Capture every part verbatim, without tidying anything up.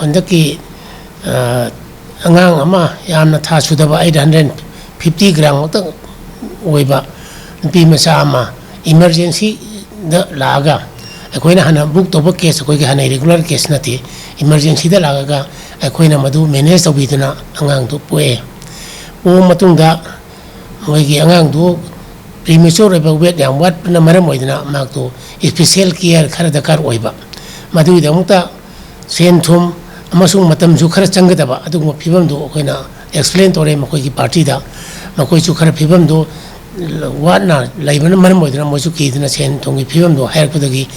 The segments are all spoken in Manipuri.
ꯍꯟꯗꯛꯀꯤ ꯑꯉꯥꯡ ꯑꯃ, ꯌꯥꯝꯅ ꯊꯥ ꯁꯨꯗꯕ, ꯑꯩꯠ ꯍꯟꯗ꯭ꯔꯦꯠ ꯐꯤꯐꯇꯤ ꯒ꯭ꯔꯥꯝ ꯈꯛꯇ ꯑꯣꯏꯕ ꯅꯨꯄꯤ ꯃꯆꯥ ꯑꯃ ꯏꯃꯔꯖꯦꯟꯁꯤꯗ ꯂꯥꯛꯑꯒ, ꯑꯩꯈꯣꯏꯅ ꯍꯥꯟꯅ ꯕꯨꯛ ꯇꯧꯕ ꯀꯦꯁ, ꯑꯩꯈꯣꯏꯒꯤ ꯍꯥꯟꯅ ꯔꯤꯒꯨꯂꯔ ꯀꯦꯁ ꯅꯠꯇꯦ, ꯏꯃꯔꯖꯦꯟꯁꯤꯗ ꯂꯥꯛꯑꯒ ꯑꯩꯈꯣꯏꯅ ꯃꯗꯨ ꯃꯦꯅꯦꯖ ꯇꯧꯕꯤꯗꯨꯅ ꯑꯉꯥꯡꯗꯨ ꯄꯣꯛꯑꯦ꯫ ꯄꯣꯛꯑ ꯃꯇꯨꯡꯗ ꯃꯣꯏꯒꯤ ꯑꯉꯥꯡꯗꯨ ꯄ꯭ꯔꯤꯃꯦꯆꯣꯔ ꯑꯣꯏꯕ, ꯋꯦꯠ ꯌꯥꯝ ꯋꯥꯠꯄꯅ ꯃꯔꯝ ꯑꯣꯏꯗꯨꯅ ꯃꯍꯥꯛꯇꯨ ꯏꯁꯄꯤꯁꯦꯜ ꯀꯤꯌꯔ ꯈꯔ ꯗꯔꯀꯥꯔ ꯑꯣꯏꯕ꯫ ꯃꯗꯨꯒꯤꯗꯃꯛꯇ ꯁꯦꯟ ꯊꯨꯝ ꯑꯃꯁꯨꯡ ꯃꯇꯝꯁꯨ ꯈꯔ ꯆꯪꯒꯗꯕ ꯑꯗꯨꯒꯨꯝꯕ ꯐꯤꯕꯝꯗꯨ ꯑꯩꯈꯣꯏꯅ ꯑꯦꯛꯁꯄ꯭ꯂꯦꯟ ꯇꯧꯔꯦ ꯃꯈꯣꯏꯒꯤ ꯄꯥꯔꯇꯤꯗ꯫ ꯃꯈꯣꯏꯁꯨ ꯈꯔ ꯐꯤꯕꯝꯗꯨ ꯋꯥꯠꯅ ꯂꯩꯕꯅ ꯃꯔꯝ ꯑꯣꯏꯗꯨꯅ ꯃꯣꯏꯁꯨ ꯀꯤꯗꯨꯅ ꯁꯦꯟ ꯊꯨꯝꯒꯤ ꯐꯤꯕꯝꯗꯨ ꯍꯥꯏꯔꯛꯄꯗꯒꯤ,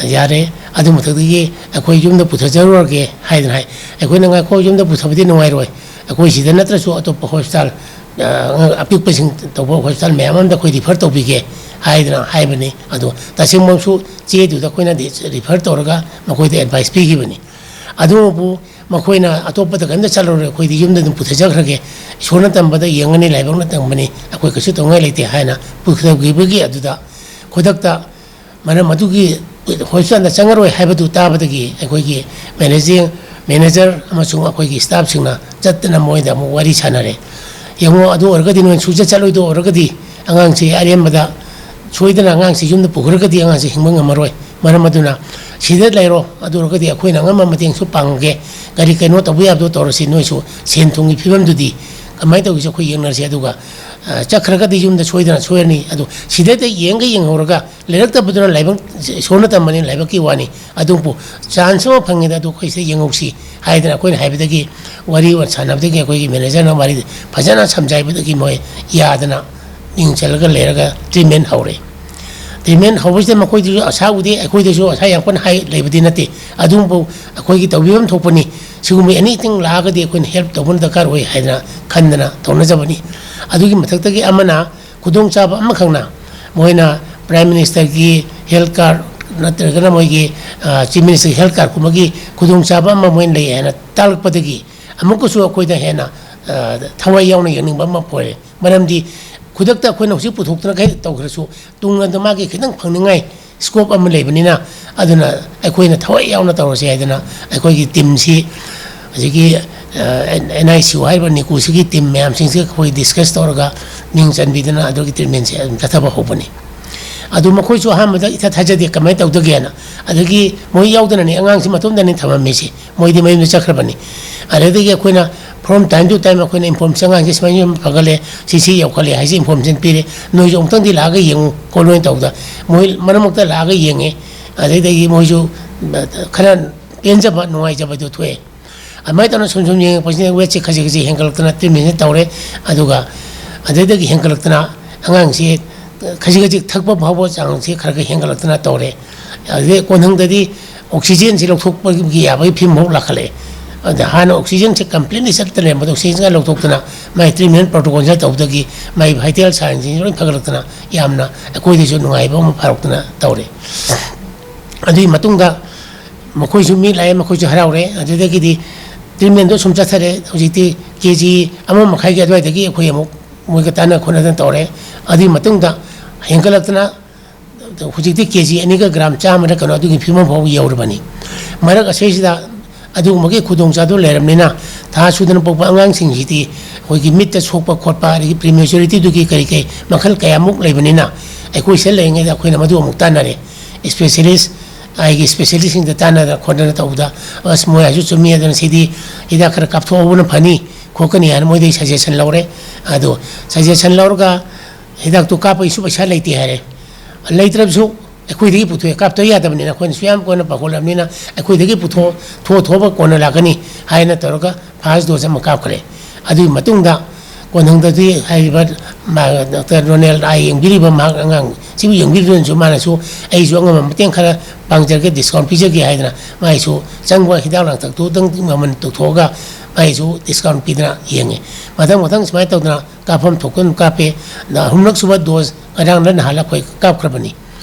"ꯌꯥꯔꯦ, ꯑꯗꯨ ꯃꯊꯛꯇꯒꯤ ꯑꯩꯈꯣꯏ ꯌꯨꯝꯗ ꯄꯨꯊꯖꯔꯨꯔꯒꯦ" ꯍꯥꯏꯗꯅ ꯍꯥꯏ꯫ ꯑꯩꯈꯣꯏꯅ, "ꯉꯥꯏꯈꯣ, ꯌꯨꯝꯗ ꯄꯨꯊꯕꯗꯤ ꯅꯨꯡꯉꯥꯏꯔꯣꯏ, ꯑꯩꯈꯣꯏ ꯁꯤꯗ ꯅꯠꯇ꯭ꯔꯁꯨ ꯑꯇꯣꯞꯄ ꯍꯣꯁꯄꯤꯇꯥꯜ, ꯑ, ꯑꯄꯤꯛꯄꯁꯤꯡ ꯇꯧꯕ ꯍꯣꯁꯄꯤꯇꯥꯜ ꯃꯌꯥꯝ ꯑꯃꯗ ꯑꯩꯈꯣꯏ ꯔꯤꯐꯔ ꯇꯧꯕꯤꯒꯦ" ꯍꯥꯏꯗꯅ ꯍꯥꯏꯕꯅꯤ꯫ ꯑꯗꯣ ꯇꯁꯦꯡꯕꯃꯛꯁꯨ ꯆꯦꯗꯨꯗ ꯑꯩꯈꯣꯏꯅꯗꯤ ꯔꯤꯐꯔ ꯇꯧꯔꯒ ꯃꯈꯣꯏꯗ ꯑꯦꯗꯚꯥꯏꯁ ꯄꯤꯈꯤꯕꯅꯤ꯫ ꯑꯗꯨꯕꯨ ꯃꯈꯣꯏꯅ ꯑꯇꯣꯞꯄꯗ ꯀꯔꯤꯝꯇ ꯆꯠꯂꯔꯣꯏ, "ꯑꯩꯈꯣꯏꯗꯤ ꯌꯨꯝꯗ ꯑꯗꯨꯝ ꯄꯨꯊꯖꯈ꯭ꯔꯒꯦ, ꯏꯁꯣꯔꯅ ꯇꯝꯕꯗ ꯌꯦꯡꯉꯅꯤ, ꯂꯥꯏꯕꯛꯅ ꯇꯝꯕꯅꯤ, ꯑꯩꯈꯣꯏ ꯀꯩꯁꯨ ꯇꯧꯅꯤꯡꯉꯥꯏ ꯂꯩꯇꯦ" ꯍꯥꯏꯅ ꯄꯨꯊꯈꯤꯕꯒꯤ ꯑꯗꯨꯗ ꯈꯨꯗꯛꯇ ꯃꯔꯝ ꯑꯗꯨꯒꯤ ꯍꯣꯁꯄꯤꯇꯥꯜꯗ ꯆꯪꯉꯔꯣꯏ ꯍꯥꯏꯕꯗꯨ ꯇꯥꯕꯗꯒꯤ ꯑꯩꯈꯣꯏꯒꯤ ꯃꯦꯅꯦꯖꯤꯡ, ꯃꯦꯅꯦꯖꯔ ꯑꯃꯁꯨꯡ ꯑꯩꯈꯣꯏꯒꯤ ꯁ꯭ꯇꯥꯐꯁꯤꯡꯅ ꯆꯠꯇꯅ ꯃꯣꯏꯗ ꯑꯃꯨꯛ ꯋꯥꯔꯤ ꯁꯥꯟꯅꯔꯦ꯫ "ꯌꯦꯡꯉꯣ, ꯑꯗꯨ ꯑꯣꯏꯔꯒꯗꯤ ꯅꯣꯏ ꯁꯨꯡꯆꯠ ꯆꯠꯂꯣꯏꯗꯧ ꯑꯣꯏꯔꯒꯗꯤ ꯑꯉꯥꯡꯁꯤ ꯑꯔꯦꯝꯕꯗ ꯁꯣꯏꯗꯅ ꯑꯉꯥꯡꯁꯤ ꯌꯨꯝꯗ ꯄꯨꯈ꯭ꯔꯒꯗꯤ ꯑꯉꯥꯡꯁꯤ ꯍꯤꯡꯕ ꯉꯝꯃꯔꯣꯏ꯫ ꯃꯔꯝ ꯑꯗꯨꯅ ꯁꯤꯗ ꯂꯩꯔꯣ, ꯑꯗꯨ ꯑꯣꯏꯔꯒꯗꯤ ꯑꯩꯈꯣꯏꯅ ꯑꯉꯝꯕ ꯃꯇꯦꯡꯁꯨ ꯄꯥꯡꯒꯦ, ꯀꯔꯤ ꯀꯩꯅꯣ ꯇꯧꯕ ꯌꯥꯕꯗꯣ ꯇꯧꯔꯁꯤ, ꯅꯣꯏꯁꯨ ꯁꯦꯟ ꯊꯨꯝꯒꯤ ꯐꯤꯕꯝꯗꯨꯗꯤ ꯀꯃꯥꯏꯅ ꯇꯧꯒꯦꯁꯦ ꯑꯩꯈꯣꯏ ꯌꯦꯡꯅꯔꯁꯤ, ꯑꯗꯨꯒ, ꯑ, ꯆꯠꯈ꯭ꯔꯒꯗꯤ ꯌꯨꯝꯗ ꯁꯣꯏꯗꯅ ꯁꯣꯏꯔꯅꯤ, ꯑꯗꯨ ꯁꯤꯗꯩꯗ ꯌꯦꯡꯒ ꯌꯦꯡꯍꯧꯔꯒ ꯂꯩꯔꯛꯇꯕꯗꯨꯅ ꯂꯥꯏꯕꯛ, ꯏꯁꯣꯔꯅ ꯇꯝꯕꯅꯤ, ꯂꯥꯏꯕꯛꯀꯤ ꯋꯥꯅꯤ, ꯑꯗꯨꯕꯨ ꯆꯥꯟꯁ ꯑꯃ ꯐꯪꯉꯤꯗ, ꯑꯗꯨ ꯑꯩꯈꯣꯏ ꯁꯤꯗ ꯌꯦꯡꯍꯧꯁꯤ" ꯍꯥꯏꯗꯅ ꯑꯩꯈꯣꯏꯅ ꯍꯥꯏꯕꯗꯒꯤ, ꯋꯥꯔꯤ ꯁꯥꯟꯅꯕꯗꯒꯤ ꯑꯩꯈꯣꯏꯒꯤ ꯃꯦꯅꯦꯖꯔꯅ ꯋꯥꯔꯤ ꯐꯖꯅ ꯁꯝꯖꯥꯏꯕꯗꯒꯤ ꯃꯣꯏ ꯌꯥꯗꯅ ꯃꯤꯡ ꯆꯜꯂꯒ ꯂꯩꯔꯒ ꯇ꯭ꯔꯤꯠꯃꯦꯟ ꯍꯧꯔꯦ꯫ ꯇ꯭ꯔꯤꯠꯃꯦꯟ ꯍꯧꯕꯁꯤꯗ ꯃꯈꯣꯏꯗꯁꯨ ꯑꯁꯥ ꯎꯗꯦ, ꯑꯩꯈꯣꯏꯗꯁꯨ ꯑꯁꯥ ꯌꯥꯝ ꯀꯟꯅ ꯍꯥꯏ ꯂꯩꯕꯗꯤ ꯅꯠꯇꯦ, ꯑꯗꯨꯕꯨ ꯑꯩꯈꯣꯏꯒꯤ ꯇꯧꯕꯤꯐꯝ ꯊꯣꯛꯄꯅꯤ, ꯁꯤꯒꯨꯝꯕ ꯑꯦꯅꯤꯊꯤꯡ ꯂꯥꯛꯑꯒꯗꯤ ꯑꯩꯈꯣꯏꯅ ꯍꯦꯜꯞ ꯇꯧꯕꯅ ꯗꯔꯀꯥꯔ ꯑꯣꯏ ꯍꯥꯏꯗꯅ ꯈꯟꯗꯅ ꯇꯧꯅꯖꯕꯅꯤ꯫ ꯑꯗꯨꯒꯤ ꯃꯊꯛꯇꯒꯤ ꯑꯃꯅ ꯈꯨꯗꯣꯡꯆꯥꯕ ꯑꯃꯈꯛꯅ ꯃꯣꯏꯅ ꯄ꯭ꯔꯥꯏꯝ ꯃꯤꯅꯤꯁꯇꯔꯒꯤ ꯍꯦꯜꯠ ꯀꯥꯔꯗ ꯅꯠꯇ꯭ꯔꯒꯅ ꯃꯣꯏꯒꯤ, ꯑ, ꯆꯤꯐ ꯃꯤꯅꯤꯁꯇꯔꯒꯤ ꯍꯦꯜꯠ ꯀꯥꯔꯗꯀꯨꯝꯕꯒꯤ ꯈꯨꯗꯣꯡꯆꯥꯕ ꯑꯃ ꯃꯣꯏꯅ ꯂꯩ ꯍꯥꯏꯅ ꯇꯥꯛꯂꯛꯄꯗꯒꯤ ꯑꯃꯨꯛꯀꯁꯨ ꯑꯩꯈꯣꯏꯗ ꯍꯦꯟꯅ, ꯑ, ꯊꯋꯥꯏ ꯌꯥꯎꯅ ꯌꯦꯡꯅꯤꯡꯕ ꯑꯃ ꯄꯣꯛꯑꯦ꯫ ꯃꯔꯝꯗꯤ ꯈꯨꯗꯛꯇ ꯑꯩꯈꯣꯏꯅ ꯍꯧꯖꯤꯛ ꯄꯨꯊꯣꯛꯇꯅ ꯈꯔ ꯇꯧꯈ꯭ꯔꯁꯨ, ꯇꯨꯡꯗ ꯃꯥꯒꯤ ꯈꯤꯇꯪ ꯐꯪꯅꯤꯡꯉꯥꯏ scope ꯑꯃ ꯂꯩꯕꯅꯤꯅ, ꯑꯗꯨꯅ ꯑꯩꯈꯣꯏꯅ ꯊꯋꯥꯏ ꯌꯥꯎꯅ ꯇꯧꯔꯁꯦ ꯍꯥꯏꯗꯅ ꯑꯩꯈꯣꯏꯒꯤ teamꯁꯤ ꯍꯧꯖꯤꯛꯀꯤ, ꯑ, NICU ꯍꯥꯏꯔꯤꯕ NICUꯁꯤꯒꯤ team ꯃꯌꯥꯝꯁꯤꯡꯁꯤ ꯑꯩꯈꯣꯏ discuss ꯇꯧꯔꯒ ꯃꯤꯡ ꯆꯟꯕꯤꯗꯅ ꯑꯗꯨꯒꯤ treatmentꯁꯦ ꯑꯗꯨꯝ ꯆꯠꯊꯕ ꯍꯧꯕꯅꯤ꯫ ꯑꯗꯨ ꯃꯈꯣꯏꯁꯨ ꯑꯍꯥꯟꯕꯗ ꯏꯊꯥ ꯊꯥꯖꯗꯦ, ꯀꯃꯥꯏꯅ ꯇꯧꯗꯒꯦꯅ꯫ ꯑꯗꯒꯤ ꯃꯣꯏ ꯌꯥꯎꯗꯅꯅꯦ, ꯑꯉꯥꯡꯁꯤ ꯃꯇꯣꯝꯗꯅꯤ ꯊꯝꯃꯝꯃꯤꯁꯤ, ꯃꯣꯏꯗꯤ ꯃꯌꯨꯝꯗ ꯆꯠꯈ꯭ꯔꯕꯅꯤ꯫ ꯑꯗꯨꯗꯒꯤ ꯑꯩꯈꯣꯏꯅ from time to time ꯑꯩꯈꯣꯏꯅ information, "ꯑꯉꯥꯡꯁꯤ ꯁꯨꯃꯥꯏꯅ ꯁꯨꯝ ꯐꯒꯠꯂꯦ, ꯁꯤ ꯁꯤ ꯌꯧꯈꯠꯂꯦ" ꯍꯥꯏꯁꯤ information ꯄꯤꯔꯦ, "ꯅꯣꯏꯁꯨ ꯑꯃꯨꯛꯇꯪꯗꯤ ꯂꯥꯛꯑꯒ ꯌꯦꯡꯉꯨ ꯈꯣꯠꯂꯨꯅ" ꯇꯧꯕꯗ, ꯃꯣꯏ ꯃꯔꯛ ꯃꯔꯛꯇ ꯂꯥꯛꯑꯒ ꯌꯦꯡꯉꯦ꯫ ꯑꯗꯩꯗꯒꯤ ꯃꯣꯏꯁꯨ ꯈꯔ ꯄꯦꯟꯖꯕ, ꯅꯨꯡꯉꯥꯏꯖꯕꯗꯨ ꯊꯣꯛꯑꯦ꯫ ꯑꯗꯨꯃꯥꯏꯅ ꯇꯧꯅ ꯁꯨꯝ ꯁꯨꯝ ꯌꯦꯡꯉꯛꯄꯁꯤꯅ weightꯁꯦ ꯈꯖꯤꯛ ꯈꯖꯤꯛ ꯍꯦꯟꯒꯠꯂꯛꯇꯅ treatmentꯁꯦ ꯇꯧꯔꯦ꯫ ꯑꯗꯨꯒ ꯑꯗꯩꯗꯒꯤ ꯍꯦꯟꯒꯠꯂꯛꯇꯅ ꯑꯉꯥꯡꯁꯤ ꯈꯖꯤꯛ ꯈꯖꯤꯛ ꯊꯛꯄ ꯐꯥꯎꯕ ꯆꯥꯡꯁꯤ ꯈꯔ ꯈꯔ ꯍꯦꯟꯒꯠꯂꯛꯇꯅ ꯇꯧꯔꯦ꯫ ꯑꯗꯨꯗꯩ ꯀꯣꯟꯊꯪꯗꯗꯤ oxygenꯁꯤ ꯂꯧꯊꯣꯛꯄꯒꯤ ꯌꯥꯕꯒꯤ ꯐꯤꯕꯝ ꯐꯥꯎ ꯂꯥꯛꯈꯠꯂꯛꯑꯦ꯫ ꯑꯗ ꯍꯥꯟꯅ oxygenꯁꯦ completely ꯆꯠꯇ ꯂꯩꯔꯝꯕꯗꯣ oxygenꯒ ꯂꯧꯊꯣꯛꯇꯅ ꯃꯥꯏ treatment protocolꯁꯦ ꯇꯧꯕꯗꯒꯤ ꯃꯥꯏ vital signꯁꯤ ꯂꯣꯏ ꯐꯒꯠꯂꯛꯇꯅ ꯌꯥꯝꯅ ꯑꯩꯈꯣꯏꯗꯁꯨ ꯅꯨꯡꯉꯥꯏꯕ ꯑꯃ ꯐꯥꯎꯔꯛꯇꯅ ꯇꯧꯔꯦ꯫ ꯑꯗꯨꯒꯤ ꯃꯇꯨꯡꯗ ꯃꯈꯣꯏꯁꯨ ꯃꯤ ꯂꯥꯛꯑꯦ, ꯃꯈꯣꯏꯁꯨ ꯍꯔꯥꯎꯔꯦ꯫ ꯑꯗꯨꯗꯒꯤꯗꯤ treatmentꯗꯣ ꯁꯨꯝ ꯆꯠꯊꯔꯦ꯫ ꯍꯧꯖꯤꯛꯇꯤ KG ꯑꯃ ꯃꯈꯥꯏꯒꯤ ꯑꯗꯨꯋꯥꯏꯗꯒꯤ ꯑꯩꯈꯣꯏ ꯑꯃꯨꯛ ꯃꯣꯏꯒ ꯇꯥꯟꯅ ꯈꯣꯠꯅꯗꯅ ꯇꯧꯔꯦ꯫ ꯑꯗꯨꯒꯤ ꯃꯇꯨꯡꯗ ꯍꯦꯟꯒꯠꯂꯛꯇꯅ ꯍꯧꯖꯤꯛꯇꯤ KG ꯑꯅꯤꯒ gram ꯆꯥꯝꯃꯅ ꯀꯩꯅꯣ ꯑꯗꯨꯒꯤ ꯐꯤꯕꯝ ꯐꯥꯎꯕ ꯌꯧꯔꯕꯅꯤ꯫ ꯃꯔꯛ ꯑꯁꯤꯁꯤꯗ ꯑꯗꯨꯒꯨꯝꯕꯒꯤ ꯈꯨꯗꯣꯡꯆꯥꯗꯕ ꯂꯩꯔꯕꯅꯤꯅ ꯊꯥ ꯁꯨꯗꯅ ꯄꯣꯛꯄ ꯑꯉꯥꯡꯁꯤꯡꯁꯤꯗꯤ ꯑꯩꯈꯣꯏꯒꯤ ꯃꯤꯠꯇ ꯁꯣꯛꯄ ꯈꯣꯠꯄ, ꯑꯗꯒꯤ prematuritydꯨꯒꯤ ꯀꯔꯤ ꯀꯔꯤ ꯃꯈꯜ ꯀꯌꯥꯃꯨꯛ ꯂꯩꯕꯅꯤꯅ ꯑꯩꯈꯣꯏ ꯁꯤꯗ ꯂꯩꯔꯤꯉꯩꯗ ꯑꯩꯈꯣꯏꯅ ꯃꯗꯨ ꯑꯃꯨꯛ ꯇꯥꯟꯅꯔꯦ꯫ Specialist, ꯑꯩꯒꯤ specialistꯁꯤꯡꯗ ꯇꯥꯟꯅꯗꯅ ꯈꯣꯠꯅꯗꯅ ꯇꯧꯕꯗ, "ꯑꯁ, ꯃꯣꯏ ꯍꯥꯏꯁꯨ ꯆꯨꯝꯃꯤ, ꯑꯗꯨꯅ ꯁꯤꯗꯤ ꯍꯤꯗꯥꯛ ꯈꯔ ꯀꯥꯞꯊꯣꯛꯍꯧꯕꯅ ꯐꯅꯤ ꯈꯣꯠꯀꯅꯤ" ꯍꯥꯏꯅ ꯃꯣꯏꯗꯒꯤ suggestion ꯂꯧꯔꯦ꯫ ꯑꯗꯣ suggestion ꯂꯧꯔꯒ ꯍꯤꯗꯥꯛꯇꯨ ꯀꯥꯞꯄꯒꯤꯁꯨ ꯄꯩꯁꯥ ꯂꯩꯇꯦ ꯍꯥꯏꯔꯦ꯫ ꯂꯩꯇ꯭ꯔꯕꯁꯨ ꯑꯩꯈꯣꯏꯗꯒꯤ ꯄꯨꯊꯣꯛꯑꯦ, ꯀꯥꯞꯇꯕ ꯌꯥꯗꯕꯅꯤꯅ, ꯑꯩꯈꯣꯏꯅꯁꯨ ꯌꯥꯝ ꯀꯣꯟꯅ ꯄꯥꯈꯠꯂꯕꯅꯤꯅ ꯑꯩꯈꯣꯏꯗꯒꯤ ꯄꯨꯊꯣꯛ-, ꯊꯣꯛꯑ ꯊꯣꯛꯑꯒ ꯀꯣꯟꯅ ꯂꯥꯛꯀꯅꯤ ꯍꯥꯏꯅ ꯇꯧꯔꯒ first dose ꯑꯃ ꯀꯥꯞꯈ꯭ꯔꯦ꯫ ꯑꯗꯨꯒꯤ ꯃꯇꯨꯡꯗ ꯀꯣꯟꯊꯪꯗꯗꯤ ꯍꯥꯏꯔꯤꯕ ꯃꯥ-, Doctor Ronald ꯑꯥꯏ ꯌꯦꯡꯕꯤꯔꯤꯕ ꯃꯍꯥꯛ ꯑꯉꯥꯡꯁꯤꯕꯨ ꯌꯦꯡꯕꯤꯗꯨꯅꯁꯨ ꯃꯥꯅꯁꯨ "ꯑꯩꯁꯨ ꯑꯉꯝꯕ ꯃꯇꯦꯡ ꯈꯔ ꯄꯥꯡꯖꯔꯒꯦ, discount ꯄꯤꯖꯒꯦ" ꯍꯥꯏꯗꯅ ꯃꯥꯏꯁꯨ ꯆꯪꯕ ꯍꯤꯗꯥꯛ ꯂꯥꯡꯊꯛꯇꯨꯗꯪ ꯃꯃꯜ ꯇꯧꯊꯣꯛꯑꯒ ꯃꯥꯏꯁꯨ discount ꯄꯤꯗꯅ ꯌꯦꯡꯉꯦ꯫ ꯃꯊꯪ ꯃꯊꯪ ꯁꯨꯃꯥꯏꯅ ꯇꯧꯗꯅ ꯀꯥꯞꯐꯝ ꯊꯣꯛꯄ ꯑꯗꯨꯝ ꯀꯥꯞꯄꯦ꯫ ꯑꯗ ꯑꯍꯨꯝꯂꯛ ꯁꯨꯕ dose ꯉꯔꯥꯡꯂ ꯅꯍꯥꯟꯂ ꯑꯩꯈꯣꯏ ꯀꯥꯞꯈ꯭ꯔꯕꯅꯤ꯫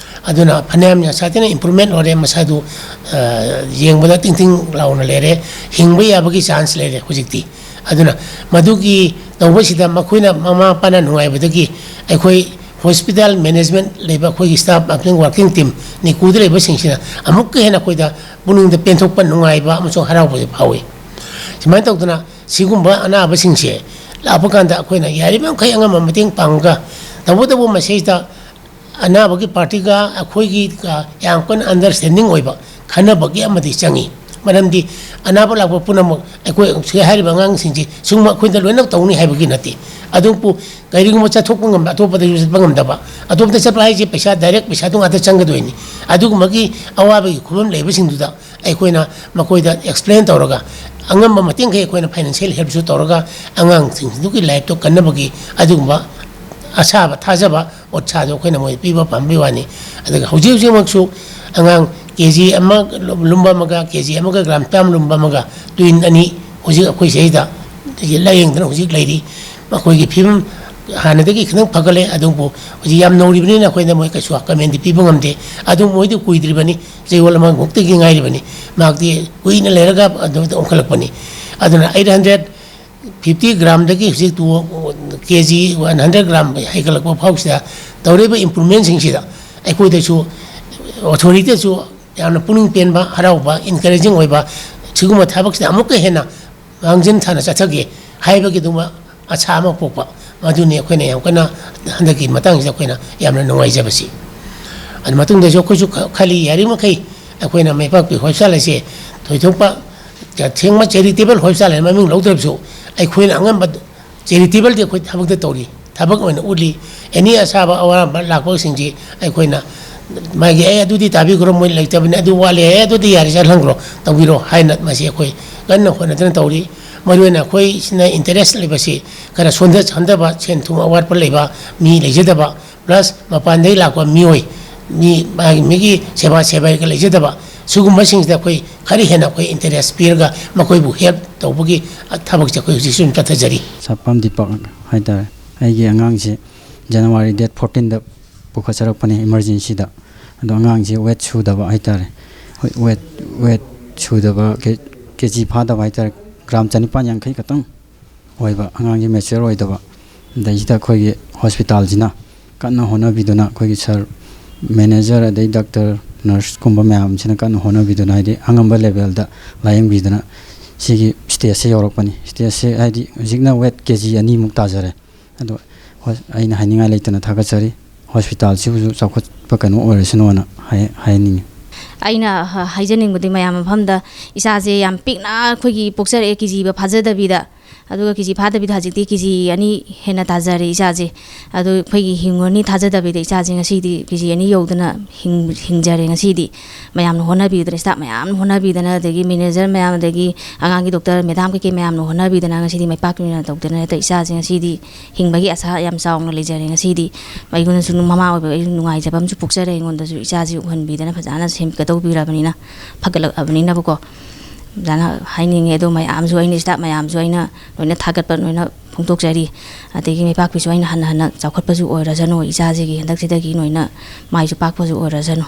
ꯑꯗꯨꯅ ꯐꯅꯌꯥꯝ ꯌꯥꯝ ꯁꯥꯊꯤꯅ improvement ꯑꯣꯏꯔꯦ꯫ ꯃꯁꯥꯗꯨ, ꯑ, ꯌꯦꯡꯕꯗ ꯇꯤꯡ ꯇꯤꯡ ꯂꯥꯎꯅ ꯂꯩꯔꯦ꯫ ꯍꯤꯡꯕ ꯌꯥꯕꯒꯤ chance ꯂꯩꯔꯦ ꯍꯧꯖꯤꯛꯇꯤ꯫ ꯑꯗꯨꯅ ꯃꯗꯨꯒꯤ ꯇꯧꯕꯁꯤꯗ ꯃꯈꯣꯏꯅ, ꯃꯃꯥ ꯃꯄꯥꯅ ꯅꯨꯡꯉꯥꯏꯕꯗꯒꯤ ꯑꯩꯈꯣꯏ ꯍꯣꯁꯄꯤꯇꯥꯜ ꯃꯦꯅꯦꯖꯃꯦꯟ ꯂꯩꯕ ꯑꯩꯈꯣꯏꯒꯤ ꯁ꯭ꯇꯥꯐ ꯃꯥꯔꯀꯦꯇꯤꯡ ꯋꯥꯔꯀꯤꯡ ꯇꯤꯝ ꯅꯤꯀꯨꯗ ꯂꯩꯕꯁꯤꯡꯁꯤꯅ ꯑꯃꯨꯛꯀ ꯍꯦꯟꯅ ꯑꯩꯈꯣꯏꯗ ꯄꯨꯛꯅꯤꯡꯗ ꯄꯦꯟꯊꯣꯛꯄ, ꯅꯨꯡꯉꯥꯏꯕ ꯑꯃꯁꯨꯡ ꯍꯔꯥꯎꯕꯁꯦ ꯐꯥꯎꯏ꯫ ꯁꯨꯃꯥꯏꯅ ꯇꯧꯗꯅ ꯁꯤꯒꯨꯝꯕ ꯑꯅꯥꯕꯁꯤꯡꯁꯦ ꯂꯥꯛꯄ ꯀꯥꯟꯗ ꯑꯩꯈꯣꯏꯅ ꯌꯥꯔꯤꯕ ꯃꯈꯩ ꯑꯉꯝꯕ ꯃꯇꯦꯡ ꯄꯥꯡꯉꯒ, ꯇꯧꯕꯇꯕꯨ ꯃꯁꯤꯗ ꯑꯅꯥꯕꯒꯤ ꯄꯥꯔꯇꯤꯒ ꯑꯩꯈꯣꯏꯒꯤꯒ ꯌꯥꯝ ꯀꯟꯅ ꯑꯟꯗꯔꯁ꯭ꯇꯦꯟꯗꯤꯡ ꯑꯣꯏꯕ, ꯈꯟꯅꯕꯒꯤ ꯑꯃꯗꯤ ꯆꯪꯉꯤ꯫ ꯃꯔꯝꯗꯤ ꯑꯅꯥꯕ ꯂꯥꯛꯄ ꯄꯨꯝꯅꯃꯛ ꯑꯩꯈꯣꯏ ꯍꯧꯖꯤꯛ ꯍꯥꯏꯔꯤꯕ ꯑꯉꯥꯡꯁꯤꯡꯁꯤ ꯁꯨꯝ ꯑꯩꯈꯣꯏꯗ ꯂꯣꯏꯅ ꯇꯧꯅꯤ ꯍꯥꯏꯕꯒꯤ ꯅꯠꯇꯦ꯫ ꯑꯗꯨꯕꯨ ꯀꯔꯤꯒꯨꯝꯕ ꯆꯠꯊꯣꯛꯄ ꯉꯝꯕ, ꯑꯇꯣꯞꯄꯗꯁꯨ ꯆꯠꯄ ꯉꯝꯗꯕ, ꯑꯇꯣꯞꯄꯗ ꯆꯠꯄ ꯍꯥꯏꯁꯦ ꯄꯩꯁꯥ, ꯗꯥꯏꯔꯦꯛ ꯄꯩꯁꯥꯗꯨ ꯉꯥꯛꯇ ꯆꯪꯒꯗꯣꯏꯅꯤ꯫ ꯑꯗꯨꯒꯨꯝꯕꯒꯤ ꯑꯋꯥꯕꯒꯤ ꯈꯨꯕꯝ ꯂꯩꯕꯁꯤꯡꯗꯨꯗ ꯑꯩꯈꯣꯏꯅ ꯃꯈꯣꯏꯗ ꯑꯦꯛꯁꯄ꯭ꯂꯦꯟ ꯇꯧꯔꯒ, ꯑꯉꯝꯕ ꯃꯇꯦꯡꯈꯩ ꯑꯩꯈꯣꯏꯅ ꯐꯥꯏꯅꯥꯟꯁꯤꯌꯦꯜ ꯍꯦꯜꯞꯁꯨ ꯇꯧꯔꯒ, ꯑꯉꯥꯡꯁꯤꯡꯗꯨꯒꯤ ꯂꯥꯏꯐꯇꯣ ꯀꯟꯅꯕꯒꯤ ꯑꯗꯨꯒꯨꯝꯕ ꯑꯁꯥꯕ, ꯊꯥꯖꯕ, ꯑꯣꯠꯁꯥꯗꯣ ꯑꯩꯈꯣꯏꯅ ꯃꯣꯏꯗ ꯄꯤꯕ ꯄꯥꯝꯕꯩ ꯋꯥꯅꯤ꯫ ꯑꯗꯨꯒ ꯍꯧꯖꯤꯛ ꯍꯧꯖꯤꯛꯃꯛꯁꯨ ꯑꯉꯥꯡ ꯀꯦ ꯖꯤ ꯑꯃ ꯂꯨꯝꯕ ꯑꯃꯒ, ꯀꯦ ꯖꯤ ꯑꯃꯒ ꯒ꯭ꯔꯥꯝ ꯆꯥꯝꯃ ꯂꯨꯝꯕ ꯑꯃꯒ, ꯇ꯭ꯋꯤꯟ ꯑꯅꯤ ꯍꯧꯖꯤꯛ ꯑꯩꯈꯣꯏ ꯁꯤꯗꯩꯗ ꯂꯥꯌꯦꯡꯗꯅ ꯍꯧꯖꯤꯛ ꯂꯩꯔꯤ꯫ ꯃꯈꯣꯏꯒꯤ ꯐꯤꯕꯝ ꯍꯥꯟꯅꯗꯒꯤ ꯈꯤꯇꯪ ꯐꯒꯠꯂꯦ, ꯑꯗꯨꯕꯨ ꯍꯧꯖꯤꯛ ꯌꯥꯝ ꯅꯧꯔꯤꯕꯅꯤꯅ ꯑꯩꯈꯣꯏꯅ ꯃꯣꯏ ꯀꯩꯁꯨ ꯀꯃꯦꯟꯗꯤ ꯄꯤꯕ ꯉꯝꯗꯦ꯫ ꯑꯗꯨ ꯃꯣꯏꯗꯤ ꯀꯨꯏꯗ꯭ꯔꯤꯕꯅꯤ, ꯆꯌꯣꯜ ꯑꯃꯃꯨꯛꯇꯒꯤ ꯉꯥꯏꯔꯤꯕꯅꯤ꯫ ꯃꯍꯥꯛꯇꯤ ꯀꯨꯏꯅ ꯂꯩꯔꯒ ꯑꯗꯨꯗ ꯑꯣꯟꯈꯠꯂꯛꯄꯅꯤ꯫ ꯑꯗꯨꯅ ꯑꯩꯠ ꯍꯟꯗ꯭ꯔꯦꯠ ꯐꯤꯐꯇꯤ ꯒ꯭ꯔꯥꯝꯗꯒꯤ ꯍꯧꯖꯤꯛ ꯇꯨ ꯀꯦ ꯖꯤ ꯋꯥꯟ ꯍꯟꯗ꯭ꯔꯦꯠ ꯒ꯭ꯔꯥꯝ ꯍꯦꯟꯒꯠꯂꯛꯄ ꯐꯥꯎꯁꯤꯗ ꯇꯧꯔꯤꯕ ꯏꯝꯄ꯭ꯔꯨꯚꯃꯦꯟꯁꯤꯡꯁꯤꯗ ꯑꯩꯈꯣꯏꯗꯁꯨ, ꯑꯣꯊꯣꯔꯤꯇꯤꯗꯁꯨ ꯌꯥꯝꯅ ꯄꯨꯛꯅꯤꯡ ꯄꯦꯟꯕ, ꯍꯔꯥꯎꯕ, ꯏꯟꯀꯔꯦꯖꯤꯡ ꯑꯣꯏꯕ, ꯁꯤꯒꯨꯝꯕ ꯊꯕꯛꯁꯤꯗ ꯑꯃꯨꯛꯀ ꯍꯦꯟꯅ ꯃꯥꯡꯖꯤꯟ ꯊꯥꯅ ꯆꯠꯊꯒꯦ ꯍꯥꯏꯕꯒꯤꯗꯨꯃ ꯑꯁꯥ ꯑꯃ ꯄꯣꯛꯄ, ꯃꯗꯨꯅꯤ ꯑꯩꯈꯣꯏꯅ ꯌꯥꯝ ꯀꯟꯅ ꯍꯟꯗꯛꯀꯤ ꯃꯇꯥꯡꯁꯤꯗ ꯑꯩꯈꯣꯏꯅ ꯌꯥꯝꯅ ꯅꯨꯡꯉꯥꯏꯖꯕꯁꯤ꯫ ꯑꯗꯨ ꯃꯇꯨꯡꯗꯁꯨ ꯑꯩꯈꯣꯏꯁꯨ ꯈ-, ꯈꯜꯂꯤ, ꯌꯥꯔꯤꯕꯃꯈꯩ ꯑꯩꯈꯣꯏꯅ ꯃꯥꯏꯄꯥꯛꯄꯤ ꯍꯣꯁꯄꯤꯇꯥꯜ ꯑꯁꯦ ꯊꯣꯏꯗꯣꯛꯄ ꯊꯦꯡꯕ ꯆꯦꯔꯤꯇꯦꯕꯜ ꯍꯣꯁꯄꯤꯇꯥꯜ ꯍꯥꯏꯅ ꯃꯃꯤꯡ ꯂꯧꯗ꯭ꯔꯕꯁꯨ, ꯑꯩꯈꯣꯏꯅ ꯑꯉꯝꯕ ꯆꯦꯔꯤꯇꯦꯕꯜꯗꯤ ꯑꯩꯈꯣꯏ ꯊꯕꯛꯇ ꯇꯧꯔꯤ, ꯊꯕꯛ ꯑꯣꯏꯅ ꯎꯠꯂꯤ꯫ ꯑꯦꯅꯤ ꯑꯁꯥꯕ ꯑꯋꯥꯕ ꯂꯥꯛꯄꯁꯤꯡꯁꯤ ꯑꯩꯈꯣꯏꯅ ꯃꯥꯒꯤ, "ꯑꯦ, ꯑꯗꯨꯗꯤ ꯇꯥꯕꯤꯈ꯭ꯔꯣ, ꯃꯣꯏ ꯂꯩꯇꯕꯅꯤ, ꯑꯗꯨ ꯋꯥꯠꯂꯦ, ꯑꯦ, ꯑꯗꯨꯗꯤ ꯌꯥꯔꯦ, ꯆꯠꯍꯟꯈ꯭ꯔꯣ, ꯇꯧꯕꯤꯔꯣ" ꯍꯥꯏꯅ ꯃꯁꯤ ꯑꯩꯈꯣꯏ ꯀꯟꯅ ꯍꯣꯠꯅꯗꯨꯅ ꯇꯧꯔꯤ꯫ ꯃꯔꯨꯑꯣꯏꯅ ꯑꯩꯈꯣꯏꯁꯤꯅ ꯏꯟꯇꯔꯦꯁ ꯂꯩꯕꯁꯤ ꯈꯔ ꯁꯣꯟꯊ-, ꯁꯣꯟꯊꯕ, ꯁꯦꯟ ꯊꯨꯝ ꯑꯋꯥꯠꯄ ꯂꯩꯕ, ꯃꯤ ꯂꯩꯖꯗꯕ, ꯄ꯭ꯂꯁ ꯃꯄꯥꯟꯗꯒꯤ ꯂꯥꯛꯄ ꯃꯤꯑꯣꯏ, ꯃꯤ, ꯃꯥꯒꯤ, ꯃꯤꯒꯤ ꯁꯦꯕꯥ ꯁꯦꯕꯥꯏꯒ ꯂꯩꯖꯗꯕ, ꯁꯤꯒꯨꯝꯕꯁꯤꯡꯁꯤꯗ ꯑꯩꯈꯣꯏ ꯈꯔ ꯍꯦꯟꯅ ꯑꯩꯈꯣꯏ ꯏꯟꯇꯔꯦꯁ ꯄꯤꯔꯒ ꯃꯈꯣꯏꯕꯨ ꯍꯦꯜꯞ ꯇꯧꯕꯒꯤ ꯊꯕꯛꯁꯦ ꯑꯩꯈꯣꯏ ꯍꯧꯖꯤꯛꯁꯨ ꯑꯗꯨꯝ ꯆꯠꯊꯖꯔꯤ꯫ ꯁꯥꯄꯥꯝ ꯗꯤꯄꯛ ꯍꯥꯏꯇꯥꯔꯦ꯫ ꯑꯩꯒꯤ ꯑꯉꯥꯡꯁꯦ ꯖꯅꯋꯥꯔꯤ ꯗꯦꯠ ꯐꯣꯔꯇꯤꯟꯗ ꯄꯨꯈꯠꯆꯔꯛꯄꯅꯦ ꯏꯃꯥꯔꯖꯦꯟꯁꯤꯗ꯫ ꯑꯗꯣ ꯑꯉꯥꯡꯁꯦ ꯋꯦꯠ ꯁꯨꯗꯕ ꯍꯥꯏꯇꯥꯔꯦ꯫ ꯍꯣꯏ, ꯋꯦꯠ, ꯋꯦꯠ ꯁꯨꯗꯕ, ꯀꯦ-, ꯀꯦ ꯖꯤ ꯐꯥꯗꯕ ꯍꯥꯏꯇꯥꯔꯦ꯫ ꯒ꯭ꯔꯥꯝ ꯆꯅꯤꯄꯥꯟ ꯌꯥꯡꯈꯩ ꯈꯛꯇꯪ ꯑꯣꯏꯕ, ꯑꯉꯥꯡꯁꯤ ꯃꯦꯆ꯭ꯌꯣꯔ ꯑꯣꯏꯗꯕ, ꯑꯗꯩꯁꯤꯗ ꯑꯩꯈꯣꯏꯒꯤ ꯍꯣꯁꯄꯤꯇꯥꯜꯁꯤꯅ ꯀꯟꯅ ꯍꯣꯠꯅꯕꯤꯗꯨꯅ, ꯑꯩꯈꯣꯏꯒꯤ ꯁꯥꯔ ꯃꯦꯅꯦꯖꯔ, ꯑꯗꯩ ꯗꯥꯛꯇꯔ, ꯅꯔꯁꯀꯨꯝꯕ ꯃꯌꯥꯝꯁꯤꯅ ꯀꯟꯅ ꯍꯣꯠꯅꯕꯤꯗꯨꯅ, ꯍꯥꯏꯗꯤ ꯑꯉꯝꯕ ꯂꯦꯚꯦꯜꯗ ꯂꯥꯏꯌꯦꯡꯕꯤꯗꯨꯅ ꯁꯤꯒꯤ ꯁ꯭ꯇꯦꯖꯁꯦ ꯌꯧꯔꯛꯄꯅꯤ꯫ ꯁ꯭ꯇꯦꯖꯁꯦ ꯍꯥꯏꯗꯤ ꯍꯧꯖꯤꯛꯅ ꯋꯦꯠ ꯀꯦ ꯖꯤ ꯑꯅꯤꯃꯨꯛ ꯇꯥꯖꯔꯦ꯫ ꯑꯗꯣ ꯍꯣꯏ, ꯑꯩꯅ ꯍꯥꯏꯅꯤꯡꯉꯥꯏ ꯂꯩꯇꯅ ꯊꯥꯒꯠꯆꯔꯤ꯫ ꯍꯣꯁꯄꯤꯇꯥꯜꯁꯤꯕꯨꯁꯨ ꯆꯥꯎꯈꯠꯄ ꯀꯩꯅꯣ ꯑꯣꯏꯔꯁꯅꯨꯅ ꯍꯥꯏ-, ꯍꯥꯏꯅꯤꯡꯉꯤ꯫ ꯑꯩꯅ ꯍ-, ꯍꯥꯏꯖꯅꯤꯡꯕꯗꯤ ꯃꯌꯥꯝ ꯃꯐꯝꯗ, ꯏꯆꯥꯁꯦ ꯌꯥꯝ ꯄꯤꯛꯅ ꯑꯩꯈꯣꯏꯒꯤ ꯄꯣꯛꯆꯔꯛꯑꯦ, ꯀꯦ ꯖꯤꯕ ꯐꯥꯖꯗꯕꯤꯗ, ꯑꯗꯨꯒ ꯀꯦ ꯖꯤ ꯐꯥꯗꯕꯤꯗ ꯍꯧꯖꯤꯛꯇꯤ ꯀꯦ ꯖꯤ ꯑꯅꯤ ꯍꯦꯟꯅ ꯇꯥꯖꯔꯦ ꯏꯆꯥꯁꯦ꯫ ꯑꯗꯨ ꯑꯩꯈꯣꯏꯒꯤ ꯍꯤꯡꯉꯨꯔꯅꯤ ꯊꯥꯖꯗꯕꯤꯗ ꯏꯆꯥꯁꯦ ꯉꯁꯤꯗꯤ ꯀꯦ ꯖꯤ ꯑꯅꯤ ꯌꯧꯗꯅ ꯍꯤꯡ-, ꯍꯤꯡꯖꯔꯦ ꯉꯁꯤꯗꯤ꯫ ꯃꯌꯥꯝꯅ ꯍꯣꯠꯅꯕꯤꯗꯅ, ꯁ꯭ꯇꯥꯐ ꯃꯌꯥꯝꯅ ꯍꯣꯠꯅꯕꯤꯗꯅ, ꯑꯗꯒꯤ ꯃꯦꯅꯦꯖꯔ ꯃꯌꯥꯝ, ꯑꯗꯒꯤ ꯑꯉꯥꯡꯒꯤ ꯗꯣꯛꯇꯔ ꯃꯦꯗꯥꯝ ꯀꯩꯀꯩ ꯃꯌꯥꯝꯅ ꯍꯣꯠꯅꯕꯤꯗꯅ ꯉꯁꯤꯗꯤ ꯃꯥꯏ ꯄꯥꯛꯇꯅ ꯇꯧꯗꯅ ꯍꯦꯛꯇ ꯏꯆꯥꯁꯦ ꯉꯁꯤꯗꯤ ꯍꯤꯡꯕꯒꯤ ꯑꯁꯥ ꯌꯥꯝ ꯆꯥꯎꯅ ꯂꯩꯖꯔꯦ ꯉꯁꯤꯗꯤ꯫ ꯑꯩꯉꯣꯟꯗꯁꯨ ꯃꯃꯥ ꯑꯣꯏꯕ ꯑꯩꯁꯨ ꯅꯨꯡꯉꯥꯏꯖꯕ ꯑꯃꯁꯨ ꯄꯣꯛꯆꯔꯦ꯫ ꯑꯩꯉꯣꯟꯗꯁꯨ ꯏꯆꯥꯁꯤ ꯎꯍꯟꯕꯤꯗꯅ ꯐꯖꯅ ꯁꯦꯝꯒꯗꯧꯕꯤꯔꯕꯅꯤꯅ, ꯐꯒꯠꯂꯛꯑꯕꯅꯤꯅꯀꯣ, ꯐꯖꯅ ꯍꯥꯏꯅꯤꯡꯉꯦ꯫ ꯑꯗꯣ ꯃꯌꯥꯝꯁꯨ ꯑꯩꯅ, ꯁ꯭ꯇꯥꯐ ꯃꯌꯥꯝꯁꯨ ꯑꯩꯅ ꯂꯣꯏꯅ ꯊꯥꯒꯠꯄ ꯂꯣꯏꯅ ꯐꯣꯡꯗꯣꯛꯆꯔꯤ꯫ ꯑꯗꯒꯤ ꯃꯥꯏ ꯄꯥꯛꯄꯤꯁꯨ ꯑꯩꯅ ꯍꯟꯅ ꯍꯟꯅ ꯆꯥꯎꯈꯠꯄꯁꯨ ꯑꯣꯏꯔꯁꯅꯨ, ꯏꯆꯥꯁꯤꯒꯤ ꯍꯟꯗꯛꯁꯤꯗꯒꯤ ꯂꯣꯏꯅ ꯃꯥꯏꯁꯨ ꯄꯥꯛꯄꯁꯨ ꯑꯣꯏꯔꯁꯅꯨ꯫